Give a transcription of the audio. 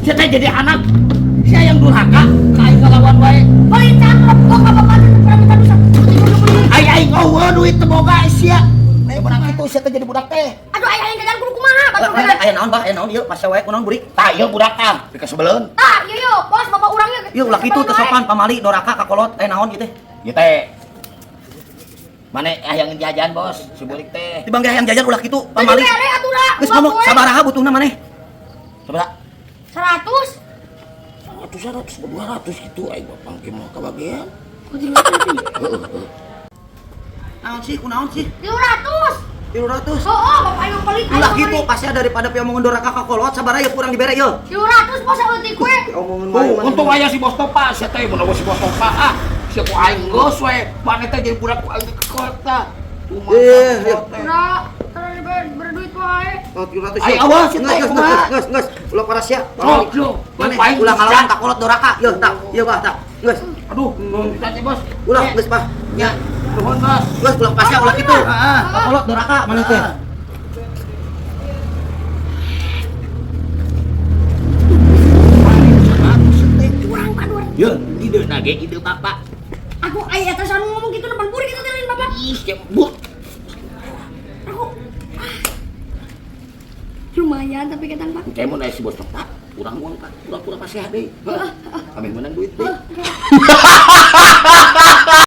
Sia teh jadi anak. Sia yang durhaka ka aing ngalawan wae. Pelit cakep kok ka bapak teh pernah minta dosa. Ai aing eueuh duit teu boga sia. Aya budak kitu sia teh jadi budak teh. Aduh, aya aing jajan kudu kumaha batur Aya aya naon, Bah? Aya naon ieu? Pasea wae kunaon burik? Tah ieu budak tah dikasebeleun. Tah, ieu yo, bos bapak urang ieu. Ieu ulah kitu teu sopan pamali doraka ka kolot aya naon ieu teh? Ieu teh. Mane hayang jajan, Bos, si burik teh. Tibang ge hayang jajan ulah kitu Pamali. pamali. Bere atuh da. Geus ngomong sabaraha butuhna maneh? Sabaraha? 100. 100, 100, 200 gitu aing mah pangke mah kabagian. Naon sih, kunaon sih? 300. 300. Oh, bapak aing pelit. Ulah kitu pasea daripada piomongan doraka ka kolot sabaraha ieu kurang dibere ieu. 300 bos saeutik we. Omongan wae. Tuh, untung aya si Bos Topa, sia teh mun si Bos Topa ah. Sia ku aing geus we, mane teh jadi budak ku aing ke kota. Iya, iya. Nah, berduit wae. Oh, 300. Ai awas sia teh Geus, kumaha. geus, geus. Ulah parasea. Sok, yo. Maneh Aing ulah ngalawan bisa. ka kolot doraka. Ieu tah, ieu bah tah. Geus. Aduh, nuhun pisan sih, Bos. Ulah geus bah. Ya, nuhun, Bos. Geus ulah pasea ulah kitu. Heeh. Ka kolot doraka maneh teh. Kurang Pak Dur. Ye, ide nage ide bapak. Aku aya eta sanu ngomong gitu depan burik itu teh lain bapak. Ih, sia bu. Aku ah. Lumayan tapi ketang Pak. Kayak mun aya si Bos Topa, urang uang Pak, pura-pura pasea deui. Heeh. Kami menang duit deui.